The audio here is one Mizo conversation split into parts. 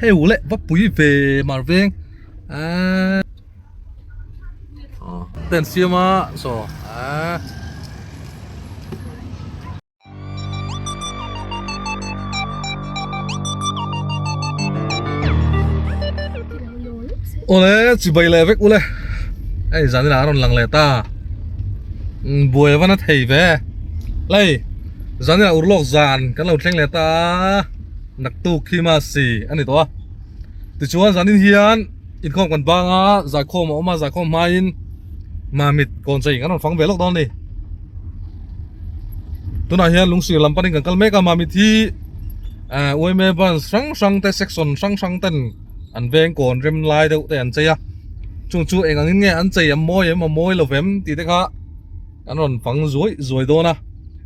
Hei ule va pui ve mar veng aaa te an siam a saw aaa. Awle chibai leh vek ule hei zan inah a rawn lang leh ta buai a va na thei ve lei zan inah urlawk zan kan lo thleng leh ta naktuk khi ma si a ni tawh a tichuan zanin hian inkhawm kan bang a zaikhawm a awm a zaikhawm hmain mamit kawn chei kan rawn fang ve lawk dawn a ni. Tunah hian lungsir lam panin kan kal mek a mamit hi eh uaime branch hrang hrang te section hrang hrang ten an veng kawn rem lai deuh te an chei a chung chu eng angin nge an chei a mawi em a mawi lo vem tih te kha an rawn fang zuai zuai dawn a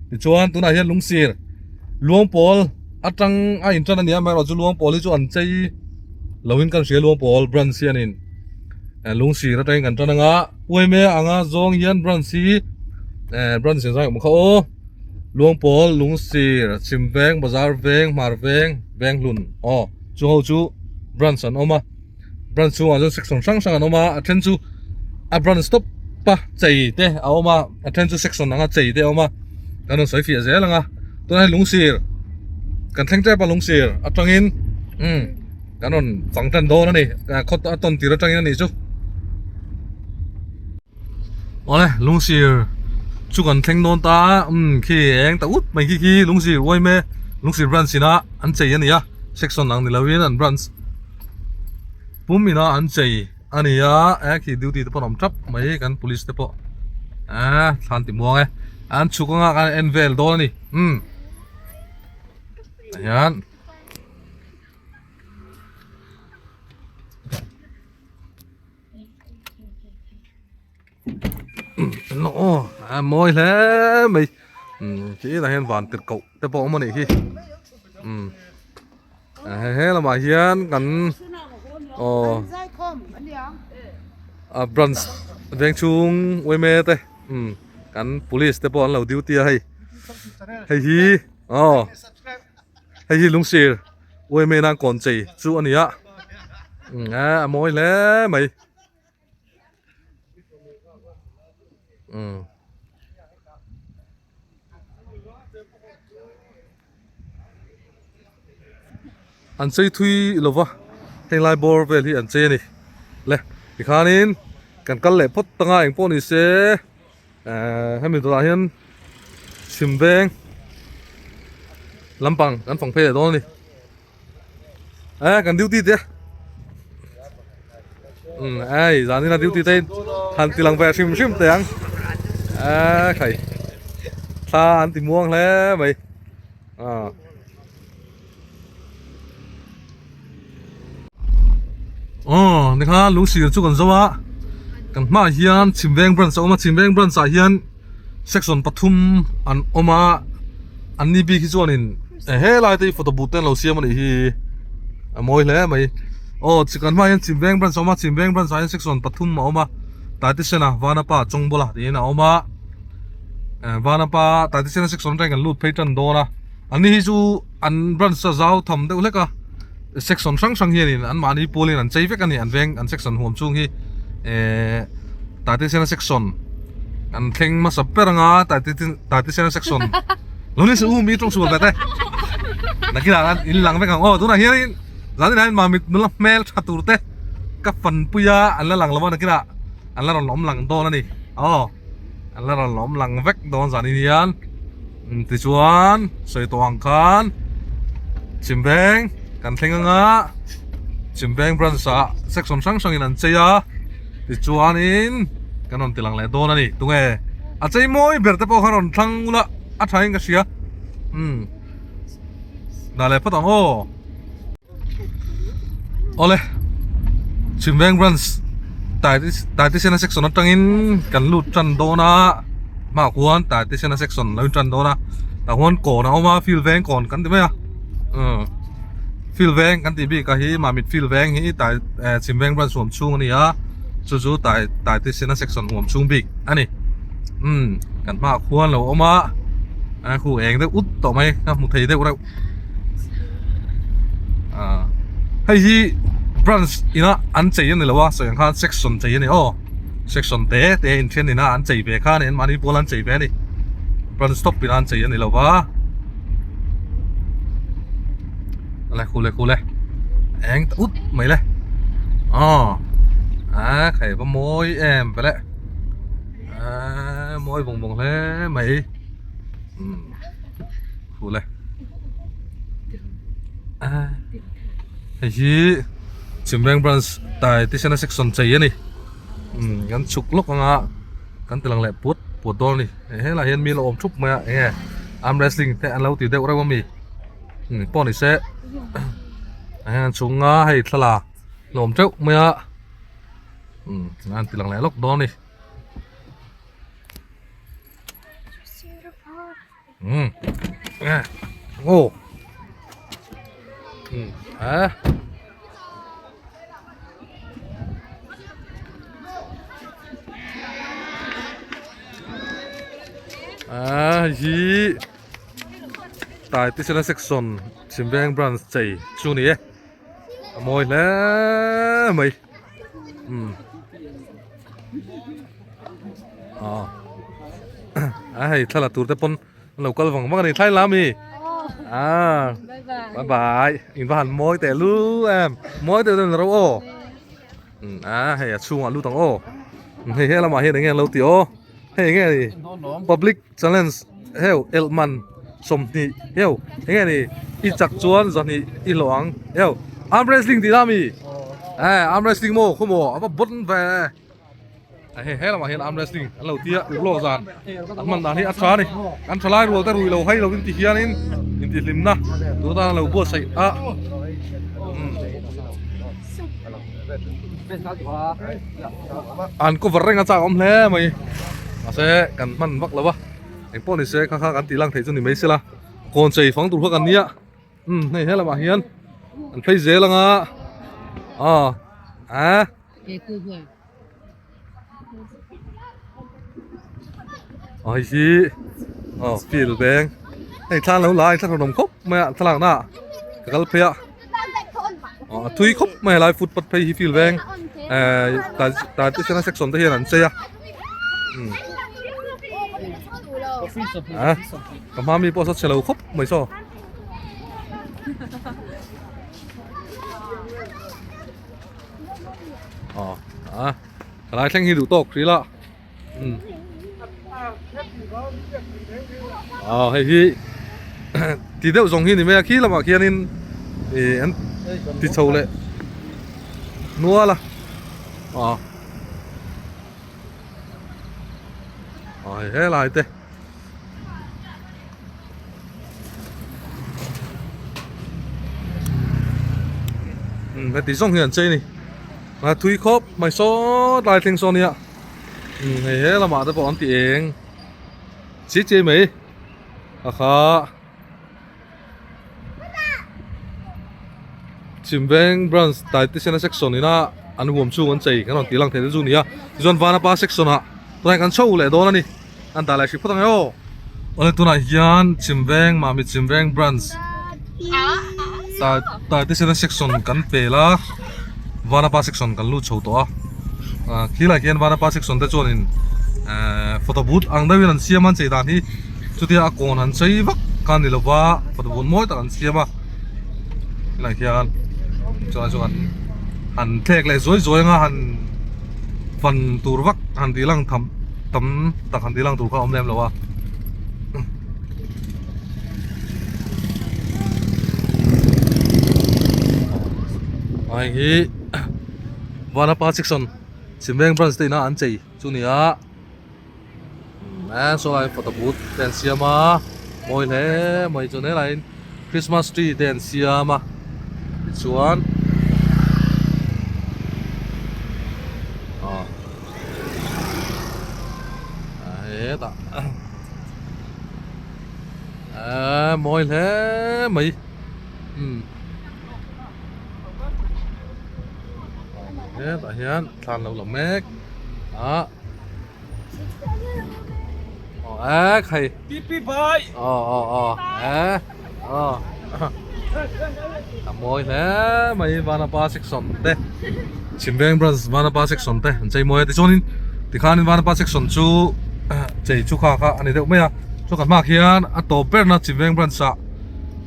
tichuan tunah hian lungsir luang pawl atang a in tan a ni a amaherawhchu luang pawl hi chu an chei lo in kan hria luang pawl branch hianin eh lungsir atangin kan tan anga. Uaime anga zawng hian branch hi eh branch in zai awm kha aw Luangpawl Lungsir Chhim veng Bazar veng Hmar veng Venghlun aw chu ho chu branch an awm a branch chhungah chuan section hrang hrang an awm a a then chu a branch tawp a chei te a awm a a then chu section anga chei te a awm a kan rawn sawi fiah zel ang a tunah hian Lungsir kan thleng tep a Lungsir atangin umm. Kan rawn fang tan dawn a ni khaw a tawn tir atangin a nih chu awle lungsir chu kan thleng dawn ta umm khi eng ta ut mai khi khi lungsir uaime lungsir branch ina an chei a ni a section ang ni lovin an branch pum ina an chei a ni a e khi duty te pawh an awm tap mai kan police te pawh ah thlan ti muang e an chhuk anga kan en vel dawn a ni umm tah hian. Aw a mawi hle mai khi tah hian van tirh koh te pawh a awm a nih hi he lamah hian kan aw a branch veng chhung uaime te kan police te pawh an lo duty a hei hei hi aw. Hei hi lungsir uaime nan kawn chei chu a ni a a mawi hle mai an chei thui lova heng lai bawr vel hi an chei a ni le tikhanin kan kal leh phawt tanga engpawh ni se. Ehh hemi dawrah hian chhim veng lampang kan fang phei leh dawn a ni eh kan duty te umm ei zanin a duty te han ti lang ve hrim hrim teh ang eh khai thla an ti muang hle mai ah. Aw nikha lungsir chu kan zo a kan hmaah hian chhimveng branch a awm a chhimveng branch ah hian section pathum an awm a an ni bik hi chuanin helai te hi photo booth te an lo siam a nih hi a mawi hle mai aw kan hmaah hian chhimveng branch a awm a chhimveng branch ah hian section pathum a awm a Taitisena Vanapa Chawngbawla tiin a awm a Vanapa Taitisena section atangin kan lut phei tan dawn a. An ni hi chu an branch a zau tham deuh hlek a section hrang hrang hianin an mahni pualin an chei vek a ni an veng an section huam chhung hi ehh Taitesena section an thleng hmasa ber anga Taitesena section lo ni suh u mi tawng sual ve te nakinah khan in lang vek ang aw tunah hianin zanin ah hian mamit nula hmel tha tur te ka fanpui a an la lang lo a nakinah an la rawn awm lang dawn a ni aw an la rawn awm lang vek dawn zanin hian. Tichuan sawi tawh ang khan Chimveng kan thleng anga Chimveng branch ah section hrang hrangin an chei a tichuanin kan rawn ti lang leh dawn a ni tunge a chei mawi ber te pawh kha rawn thlang ula a tha in ka hria umm dah leh phawt ang aw awle Chimveng branch Taitisena section atangin kan lut tan dawn a hmaah khuan Taitisena section lo in tan dawn a tah huan kawn a awm a field veng kawn kan ti mai a umm field veng kan tih bik ah hi mamit field veng hi tai eh Chimveng branch huam chhung a ni a chu chu tai Taitisena section huam chhung bik a ni umm kan hmaah khuan lo awm a a khu eng deuh ut tawh mai ka hmu thei deuh reuh. Hei hi branch ina an chei a ni lo a sawi ang khan section chei a ni aw section te te inthen ina an chei ve kha a ni anmahni pawl an chei ve a ni branch tawp ina an chei a ni lo va le khu le khu le eng ta ut mai le aw a khai va mawi em ve le a mawi vawng vawng hle mai umm khu le. Hei hi Chimreng branch tai tisena section chei a ni umm kan chhuk lawk anga kan ti lang leh put put dawn a ni helaiah hian mi la awm thup mai a eng nge arm wrestling te an lo ti deuh reuh a mi umm pawh ni se ah hian an chhung a hei thla la awm teuh mai a umm an ti lang leh lawk dawn a ni. Ừ. À. Ngô. Ừ. À. À hi. Tai tisana section Chimveng branch chei chu ni e. A mawi hle mai. Um. Ah. A hei thla la tur te pawn an lo kal vang vang a ni thlai la mi. Ah. Bye bye. In va han mawi teh lu em. Mawi teh lu ro aw. Um a hei a chhungah lut ang aw. Hei he lamah hian enge an lo ti aw. Hei enge ni public challenge heu elhman 20 heu enge ni i chak chuan 200 i hlawh ang heu arm wrestling tih la mi eh arm wrestling maw khaw maw a va bawn ve a hei he lamah hian arm wrestling an lo tia urlawk zan an hman dan hi a tha a ni an tha lai rual te rui lo hai lo in ti hianin intihhlimna tur atan an lo buatsaih a umm an cover reng a chak awm hle mai mahse kan hman vak lo va eng pawh ni se kha kha kan tih lang theih chu ni mai sela kawn chei fang tur kha kan nia umm hei he lamah hian an phei zel anga aw ah aw hei hi aw field veng hei thla an lo la a thla hlawm khawp mai a thlalak na ah ka kal phei a aw a thui khawp mai a helai footpath phei hi field veng ehh tai te sena section te hian an chei a umm ah ka hma mi pawh saw chhe lo khawp mai saw. Aw a ka lai thleng hi duh tawk hril a umm aw hei hi ti deuh zawng hi ni mai a khi lamah khianin ih an ti chho leh nual a aw aw hei helai te. Umm heti zawng hi an chei a ni a thui khawp mai sawt lai thleng sawn nia umm hei he lamah te pawh an ti eng chiai chiai mai a kha Chimveng branch Taitesena section ina an huam chhung an chei kan rawn tih lang thei te chu a ni a tichuan Vanapa section ah tunah hian kan chho leh dawn a ni. An dah leh hrih phawt ang e aw. Awle tunah hian Chimveng Mami Chimveng branch Taitesena section kan pel a Vanapa section kan lut chho tawh a ah khilai khian Vanapa section te chuanin ehh photo booth ang deuhin an siam a an chei dan hi chutia a kawn an chei vak kha a ni lova photo booth mawi tak an siam a khilai khian chuan chuan han thlek leh zuai zuai anga han fan tur vak han tih lang tham tam tak han tih lang tur kha a awm lem lo a. Hei hi Vanapa section Chimveng branch te ina an chei chu ni a eh saw lai photo booth te an siam a mawi hle mai chuan helaiin Christmas tree te an siam a tichuan ah hetah eh mawi hle mai umm hetah hian thlan lo la mek a. Aw eh khai. Pi pi bhai. Aw aw aw eh aw. A mawi hle mai Vanapa section te Chhimveng branch Vanapa section te an chei mawi a tichuanin tikhanin Vanapa section chu chei chu kha kha a ni deuh mai a chuan kan hmaah khian a tawp berna Chhimveng branch ah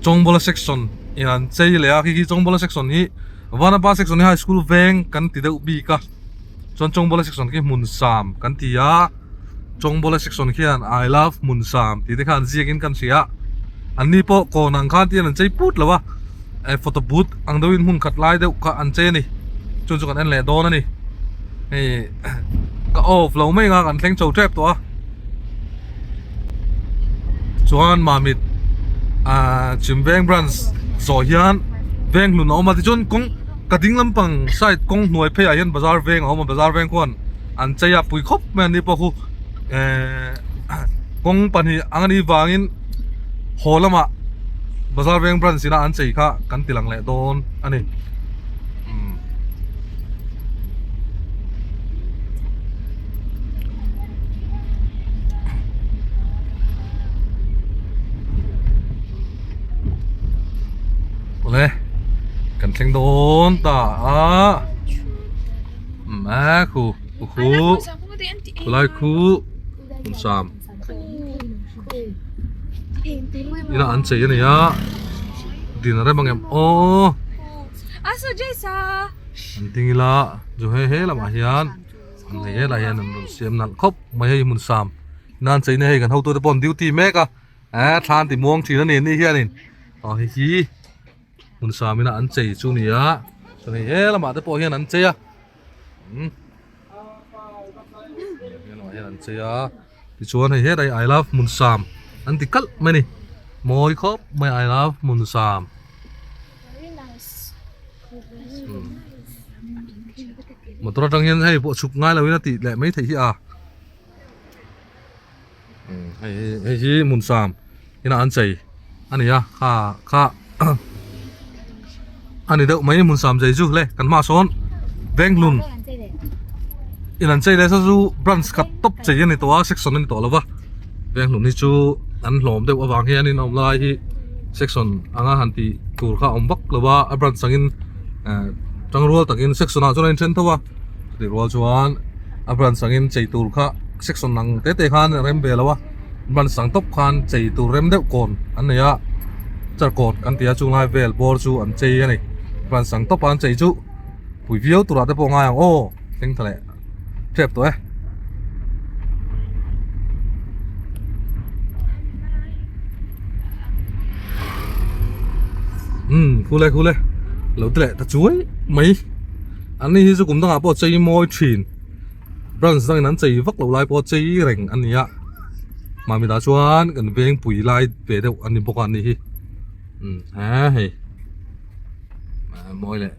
Chawngbawla section in an chei leh a khi khi Chawngbawla section hi Vanapa section hi high school veng kan ti deuh bik a chuan Chawngbawla section khi hmun sam kan ti a. Chawngbawla section khian I love Hmunsam tih te kha an ziak in kan hria a, an ni pawh kawn ang khan tian an chei put lo a, eh photo booth ang deuh in hmun khat lai deuh kha an chei a ni, chu chu kan en leh dawn a ni, hei ka off lo mai ang a kan thleng chho tep tawh a, chuan Mamit ah Chimveng branch zawh hian veng hlun a awm a tichuan kawng ka ding lampang side kawng hnuai phei ah hian bazar veng a awm a bazar veng khuan. An chei a pui khawp mai a ni pawh khu ehh kawng pahnih ang anih vangin haw lamah bazar veng branch ina an chei kha kan ti lang leh dawn a ni umm. Awle kan thleng dawn ta a. A khu khu khulai khu hmun sam ina an chei a ni a din a rem ang em aw an ding ila chu hei he lamah hian an hei helai hian an rawn siam nalh khawp mai hei hmun sam ina an cheina hei kan hotute pawh an duty mek a eh thla an ti muang thin a ni ani hianin aw hei hi. Hmun samina an chei chu ni a chuan hei he lamah te pawh hian an chei a umm he lamah hian an chei a tichuan hei hetlai I love hmun sam an ti kalh mai a ni mawi khawp mai I love hmun sam motor atang hian hei pawh chhuk ngai loin a tih leh mai theih hi a. Hei hei hi hmun sam inah an chei a ni a kha kha a ni deuh mai hmun sam chei chu le kan hmaah sawn Venghlun in an chei leh saw chu branch khat tawp chei a ni tawh a section a ni tawh lo va Venghlun hi chu an hlawm deuh avang hianin a awm lai hi section anga han tih tur kha a awm vak lo va a branch angin eh tangrual takin section ah chuan a inthen tho a. Chutih rual chuan a branch angin chei tur kha section ang te te khan a rem ve lo a branch ang tawp khan chei tur rem deuh kawn an nei a char kawn kan ti a chunglai vel bawr chu an chei a ni branch ang tawpa an chei chu pui viau turah te pawh a ngai ang aw thleng tha leh tep tawh e. Umm khule khule lo ti leh ta chuai mai. An ni hi chu kum dangah pawh chei mawi thin branch dangin an chei vak lo lai pawh chei reng a ni a mahni tah chuan kan veng pui lai ve deuh a ni bawk a ni hi umm he hei mawi leh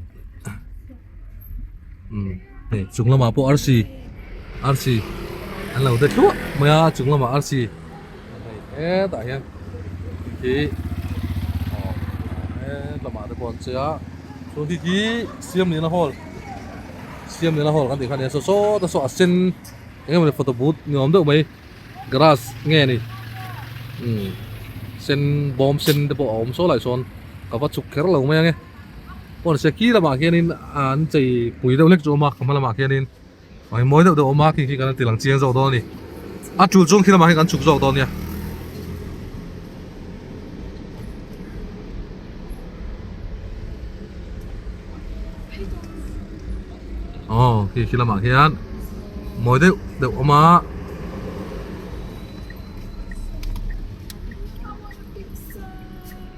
umm hei chung lamah pawh arsi arsi an lo de thluah mai a chung lamah arsi hei hetah hian khi aw helamah te pawh an chei a. Chuan khi khi Siamliana hall Siamliana hall kan tih kha a nia saw sawta saw a sen eng emaw ni photo booth ni awm deuh mai grass nge ni umm sen bawm sen te pawh a awm saw lai sawn ka va chhuk kher lo mai ang e pawn se khi lamah khianin an chei pui deuh hlek chu a awm a ka hma lamah khianin Eng mawi deuh deuh a awm a khi khi kan ti lang chiang zawk dawn a ni a tul chuan khi lamah hian kan chhuk zawk dawn nia. Aw khi khi lamah khian mawi deuh deuh a awm a.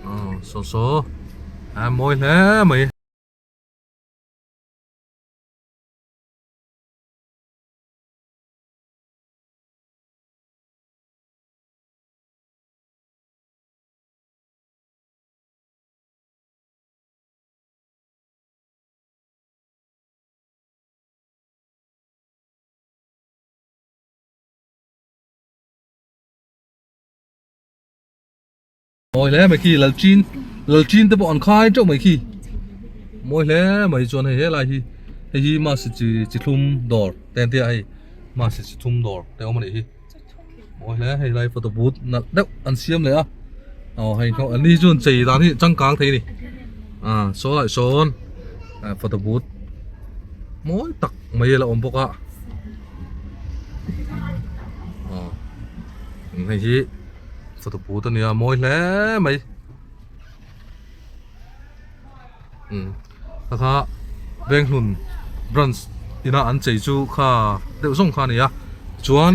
Aw saw saw a mawi hle mai. Mawi hle mai khi lalchin lalchin te pawh an khai teuh mai khi mawi hle mai chuan hei helai hi hei hi masi chi chi thlum dawr te an tia hei masi chi thlum dawr te awm a nih hi mawi hle hei lai photo booth nalh deuh an siam leh a. Aw hei khaw an ni hi chuan chei dan hi changkang thei a ni ah saw lai sawn photo booth mawi tak mai a la awm bawk a aw hei hi photo booth a nia mawi hle mai umm kha kha Venghlun branch ina an chei chu kha deuh zawng kha a ni a chuan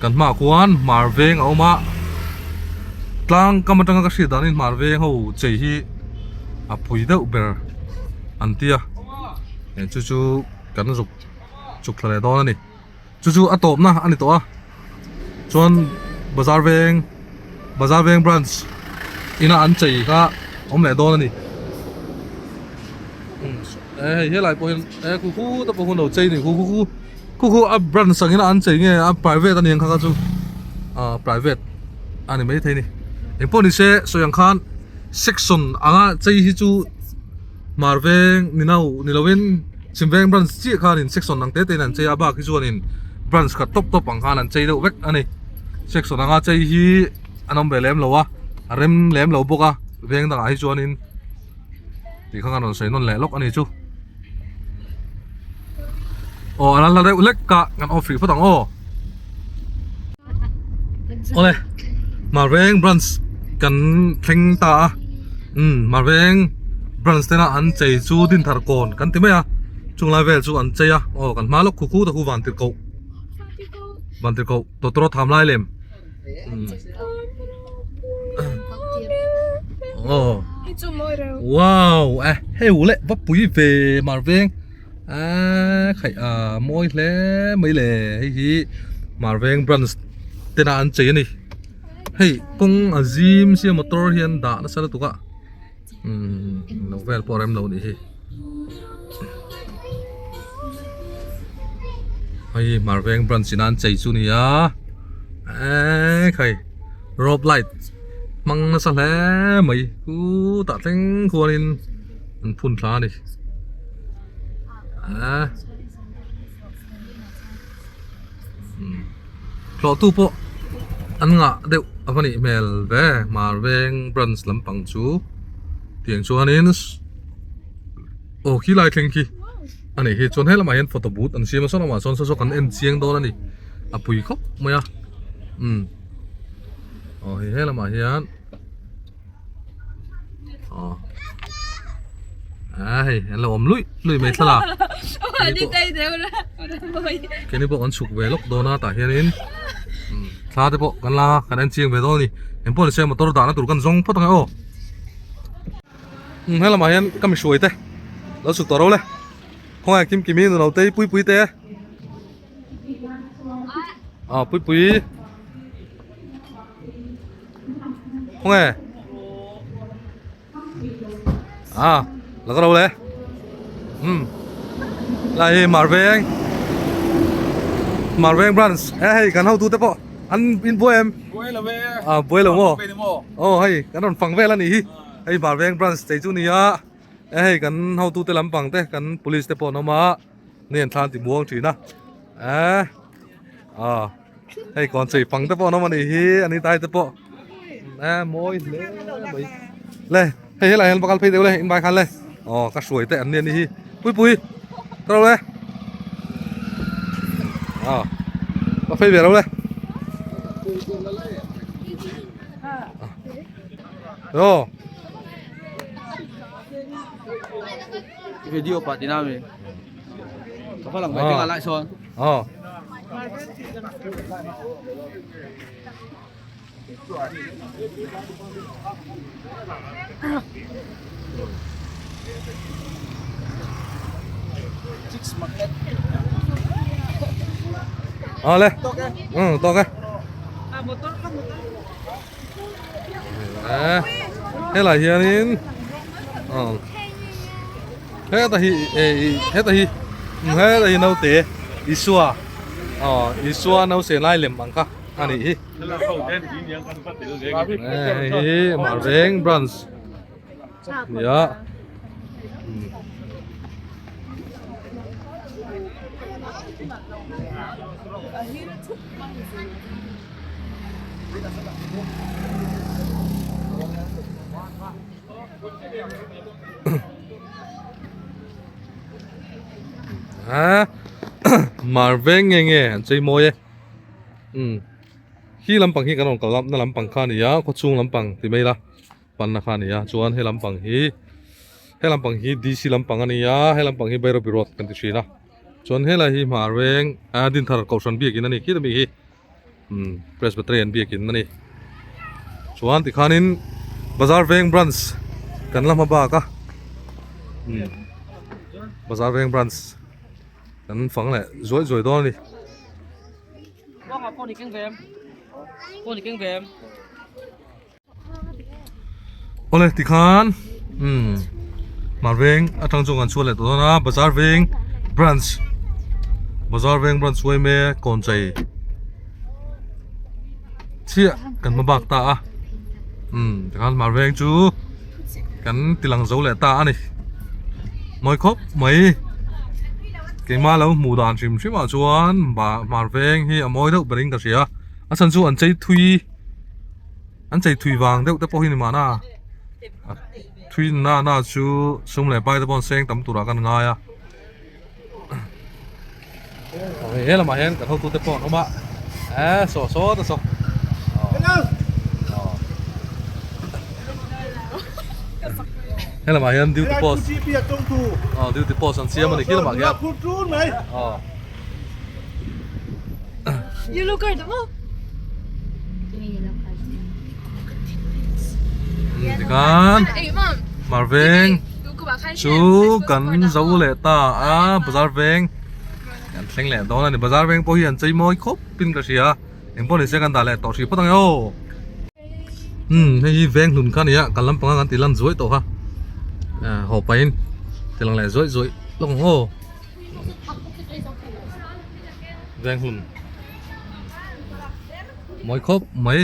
kan hmaah khuan hmar veng a awm a tlang kam atanga ka hriat danin hmar veng ho chei hi a pui deuh ber an tia eh chu chu kan zuk chuk thla leh dawn a ni chu chu a tawpna a ni tawh a chuan bazar veng bazar veng branch ina an chei kha awm leh dawn a ni eh hei helai pawh hian eh khu khu te pawh hun lo chei a ni khu khu khu khu khu a branch ang ina an chei nge a private a ni ang kha kha chu ah private a ni maithei a ni engpawh ni se sawi ang khan section anga chei hi chu Hmar veng ni no ni lovin Chhim veng branch chiah khanin section ang te te in an chei a bak hi chuanin branch khat tawp tawp ang khan an chei deuh vek a ni section anga chei hi an awm ve lem lo a a rem lem lo bawk a veng dangah hi chuanin tih kha kan rawn sawi nawn leh lawk a ni chu aw a la deuh hlek a kan off rih phawt ang aw awle Hmar veng branch kan thleng ta a umm Hmar veng branch tena an chei chu Dinthar kawn kan ti mai a chung lai vel chu an chei a aw kan hma lawk khu khu ta khu van tirhkoh van tirhkoh tawtawrh tham lai lem umm aw wow eh hei ule va pui ve Hmar veng. Aaa khaih a mawi hle mai le hei hi Marveng branch tena an chei a ni hei kawng a zim sia motor hian dah nasa lutuk a umm lo vel pawh a rem lo nih hi hei Marveng branch ina an chei chu a ni a eee khai rope light hmang nasa hle mai khutah thleng khuanin an phun thla a ni. Ah. Hlawh tu pawh an ngah deuh a va nih hmel ve Hmar veng branch lampang chu tiang chuanin aw khi lai thleng khi a nih hi chuan helamah hian photo booth an siam a saw lamah sawn saw saw kan en chiang dawn a ni a pui khawp mai a umm aw hei helamah hian. Aw a hei an lo awm luih luih mai thlalak keini pawh kan chhuk ve lawk dawn a tah hianin thla te pawh kan la kan en chiang ve dawn a ni engpawh ni se motor dahna tur kan zawng phawt ang e aw he lamah hian ka mihruai te lo chhuk tawh ro le khawngaih kim kimi nu lo te pui pui te a pui pui. Khawnge à là có đâu đấy ừ lại Marveng Marveng branch ê hey kan ho tu te pawh an in buai em à buai lo maw oh hei kan rawn fang vel a nih hi hei Marveng branch chei chu nia ê hei kan ho tu te lampang te kan police te pawh an awm a ni an thlan ti muang thin a ê à hei kawn chei pang te pawh an awm a nih hi a ni tai te pawh a mawi hle mai le hei helai hian va kal phei deuh le in vai khan le aw ka hruai te an ni a nih hi pui pui ka ro le aw ka phei ve ro le aw Video pah tina mi. Ka pha lang mai tinga lai sawn. Ờ. Ờ lên. Ừ, to cái. Helai hianin heta hi heta hi heta hi naute Isua aw Isua nause lai lem ang kha a nih hi hei hi Marveng branch nia. A mar veng nge nge an chei mawi e umm khi lampang hi kan rawn kal na lampang kha a ni a khawchhung lampang ti mai ila panna kha a ni a chuan he lampang hi he lampang hi D C lampang a ni a he lampang hi Bairabi road kan ti thin a chuan helai hi hmar veng ah Dinthar Kohhran biakin a ni khi ta mi hi. Umm Presbyterian biakin a ni chuan tikhanin bazar veng branch kan la hma bak a umm bazar veng branch kan fang leh zuai zuai dawn a ni. Awle tikhan umm hmar veng atang chuan kan chhuat leh tawh dawn a bazar veng branch bazar veng branch huai mek kawn chei chiah kan hma bak ta a umm tikhan hmar veng chu kan ti lang zo leh ta a ni mawi khawp mai keimah lo hmuh dan hrim hrim ah chuan hmar veng hi a mawi deuh berin ka hria a chhan chu an chei thui. An chei thui vang deuh te pawh hi ni mahna a thui na na chu sum leh pai te pawh an seng tam turah kan ngai a hei he lamah hian kan hotu te pawh an awm a eh saw saw te saw he lamah hian duty post duty post an siam a ni khi lamah khian Yellow card maw? Tikhan Hmar veng chu kan zo leh ta a bazar veng kan thleng leh dawn a ni bazar veng pawh hi an chei mawi khawp in ka hria engpawh ni se kan dah leh tawh hrih phawt ang e aw umm hei hi veng hlun kha a ni a kan lampang a kan tih lan zuai tawh kha haw pahin ti lang leh zuai zuai lawk ang aw. Veng hun mawi khawp mai.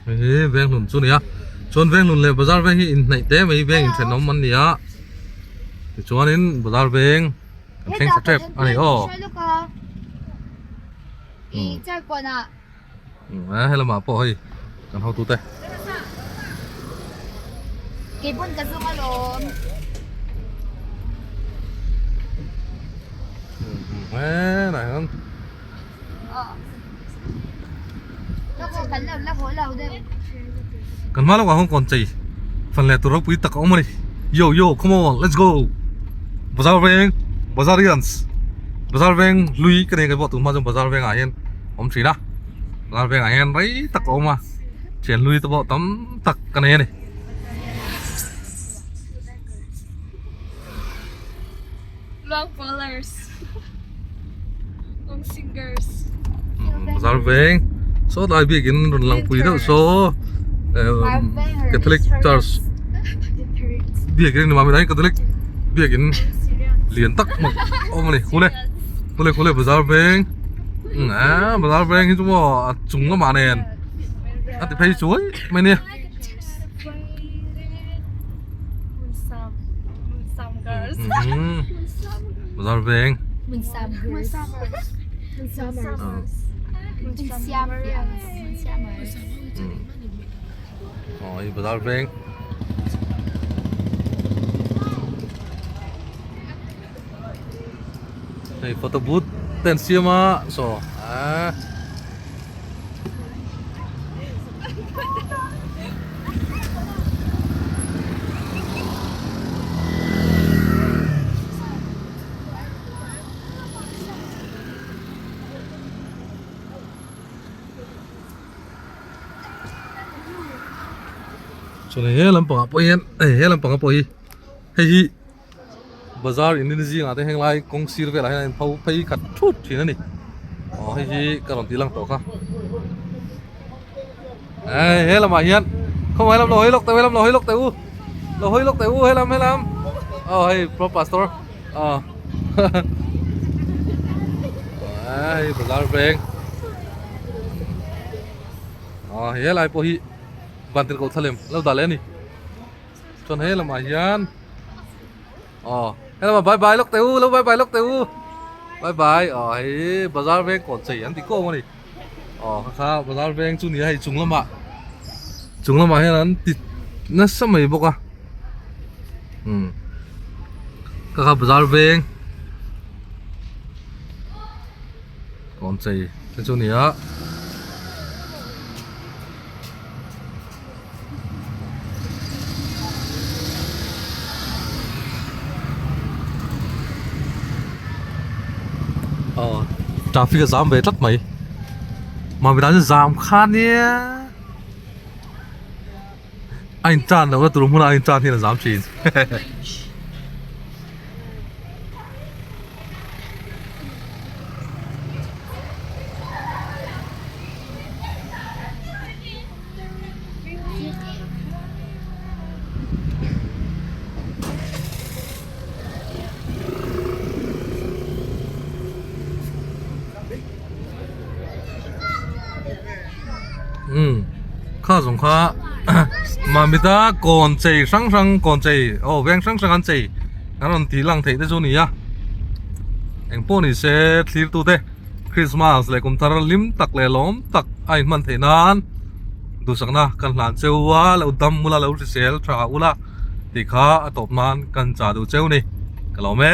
Hei hi veng hlun chu a ni a chuan veng hlun leh bazar veng hi inhnaih te mai veng inthenawm an ni a tichuanin bazar veng. Kan thleng sa tep a ni aw. A helamah pawh hei kan hotu te. Helai hian. Kan hma lawkah hian kawn chei fan leh tur ropui tak a awm a ni yo yo come on let's go bazar veng bazarians bazar veng hlui ka nei pawh tunhma chuan bazar vengah hian awm thin a bazar vengah hian rei tak a awm a thian hlui te pawh tam tak ka nei a ni. Long ballers. Long singers. Bazar veng saw lai biakin rawn lang pui deuh saw Catholic Church biakin ni mah mai Catholic biakin lian tak mak awm a ni khule khule khule bazar veng a bazar veng hi chu maw a chung lamah nen a ti phei chuai mai nia. Bazar veng. Aw hei bazar veng. Hei photo booth te an siam a saw ah. Chuan he lampangah pawh hian hei he lampangah pawh hi hei hi Bazar in in zingah te heng lai kawng sir velah hian a inpho phei khat thut thin a ni aw hei hi ka rawn tih lang tawh kha eh he lamah hian khawngaih lam lo hawi lawk teh u helam lo hawi lawk teh u lo hawi lawk teh u helam helam aw hei pro pastor aw hei bazar veng aw he lai pawh hi vantirhkoh thlalem lo dah leh a ni. Chuan he lamah hian aw he lamah bye bye lawk teh u lo bye bye lawk teh u bye bye aw hei bazar veng kawn chei an ti kawm a ni aw kha kha bazar veng chu ni a hei chung lamah chung lamah hian an ti nasa mai bawk a umm kha kha bazar veng kawn chei te chu ni a. Aw traffic a zam ve tlat mai mahni tan chuan zam kha nia a in tan loh na tur hmunah a in tan hian a zam thin. Umm kha zawng kha Mamita kawn chei hrang hrang kawn chei aw veng hrang hrang an chei an rawn tih lang theih te chu a ni a engpawh ni se thlir tute Christmas leh kum thar hlim tak leh lawm tak a inhman theih nan duhsakna kan hlan cheu a lo dam ula lo hrisel tha ula tih kha a tawp nan kan chah duh cheu ni ka lawm e.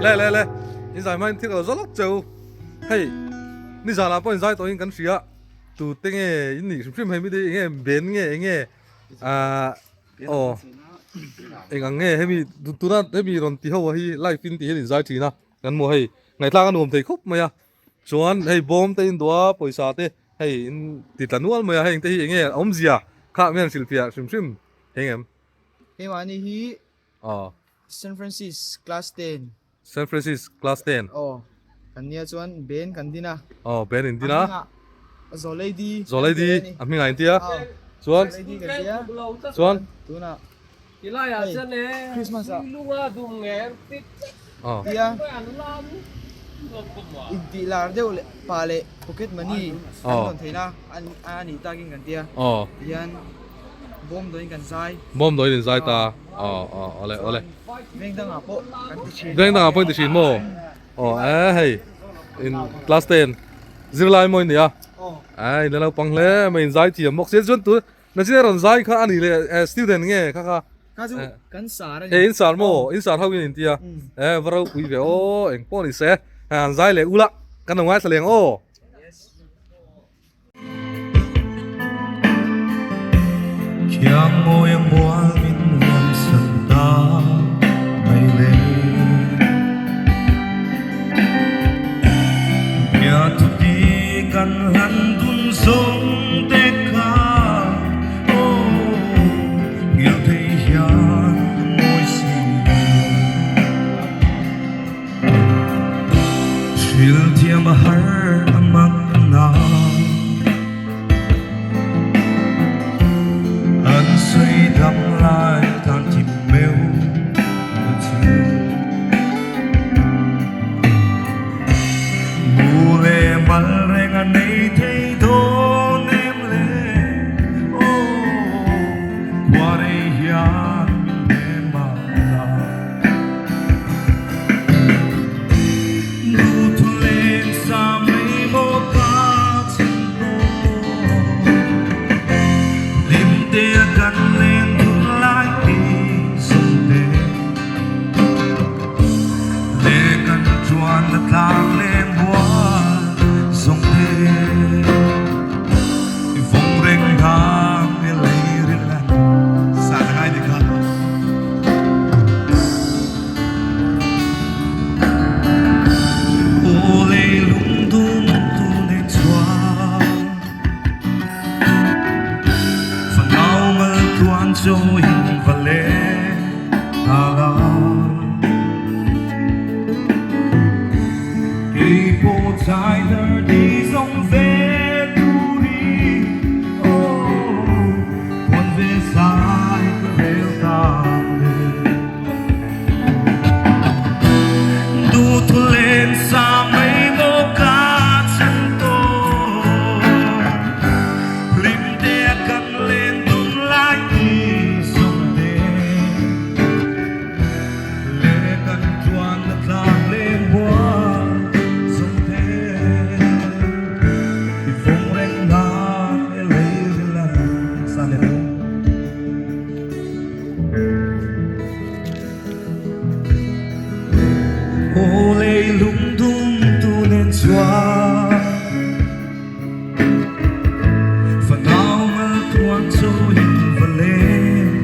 Le le le in zai hmain thil lo zawlawk cheu hei nizan ah pawh in zai tawhin kan hria tu te nge in nih hrim hrim hei mi te eng nge ben nge eng nge ah aw eng ang nge hemi tuna hemi rawn ti ho hi live in tih hian in zai thin a kan hmu hei ngaihthlak a nuam thei khawp mai a chuan hei bawm te in duh a pawisa te hei in ti tla nual mai a heng te hi eng nge a awmzia kha mian hrilhfiah hrim hrim thei ngem. Keimahni hi San Francis class 10. San Francis class 10. Aw kan nia chuan Ben kan din a. Aw Ben in din a. Zawlei Zawlei a hmingah in tia. Chuan Zawlei kan tia. Chuan tunah hei Christmas ah Aw tia intih lar deuh leh pa leh pocket money kan dawn theihna a nih takin kan tia. Aw Tihian Bawm dawiin kan zai. Bawm dawiin in zai ta. Aw aw awle awle. Veng dangah pawh kan ti thin. Veng dangah pawh in ti thin maw? Aw eh hei in class 10 zirlai maw in nia. Aw. Ai in la naupang hle mai in zai thiam bawk sia chuan tu nachin a rawn zai kha a nih leh student nge kha kha. Kha chu kan sar a ni. Eh in sar maw? In sar ho in in tia. Eh va ropui ve aw eng pawh ni se. An zai leh ula kan lo ngaithla leng aw. chuan na tlang leng bual zawng te I vawng reng nang i lei ril an sa na ngai dik kha. Aw leilung dum tu nen chuan Fanau mal tluan chawiin va leng ta la. Kei pawh chai thar di zawng ve turin aw tuan ve zai ka rel ta le. Duhthu len sa mai maw ka chan tawh Hlim te a kan len dun lai ni zawng te Le kan chuan na tlang leng bual zawng te I vawng reng nan e lei ril an sa le lo. Aw leilung dum tu nen chuan Fanau mal tluang chawiin va leng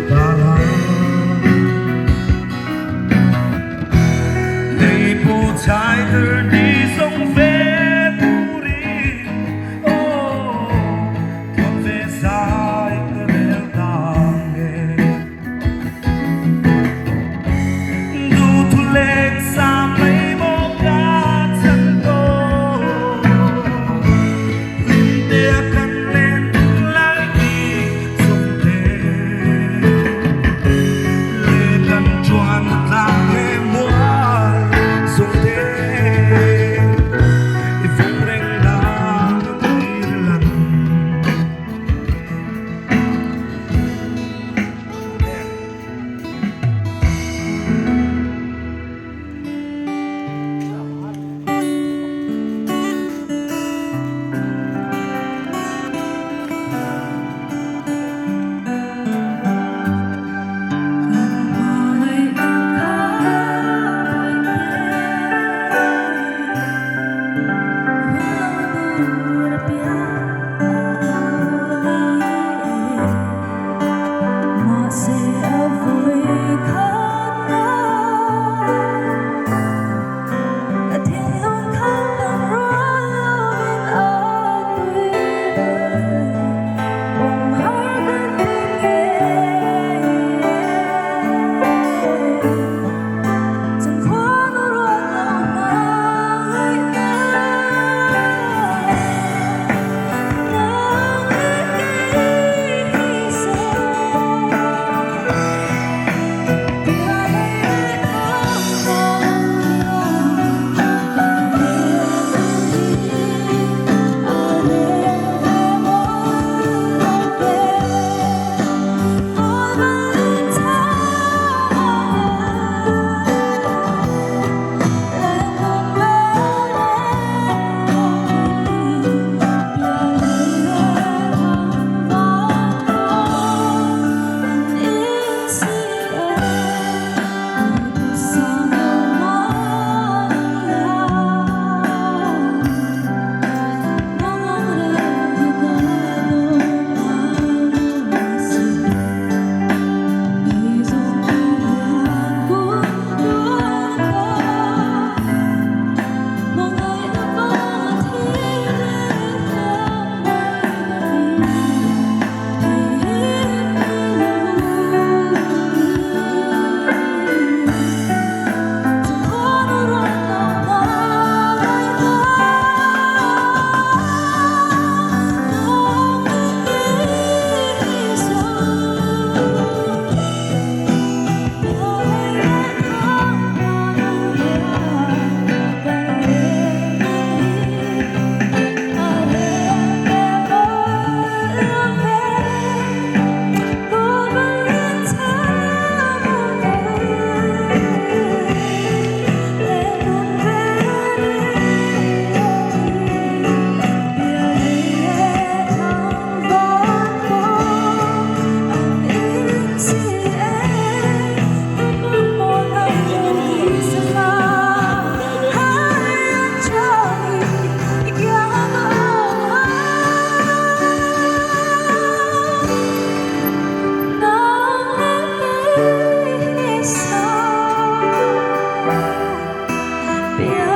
ta la. Lei pawh chai thar ni zawng ve turin aw tuan ve zai ka rel ta nge. Duhthu leng sa mai maw ka chan tawh Hlim te a kan len dun lai ni zawng te Le kan chuan tlang le mual zawng te. 别。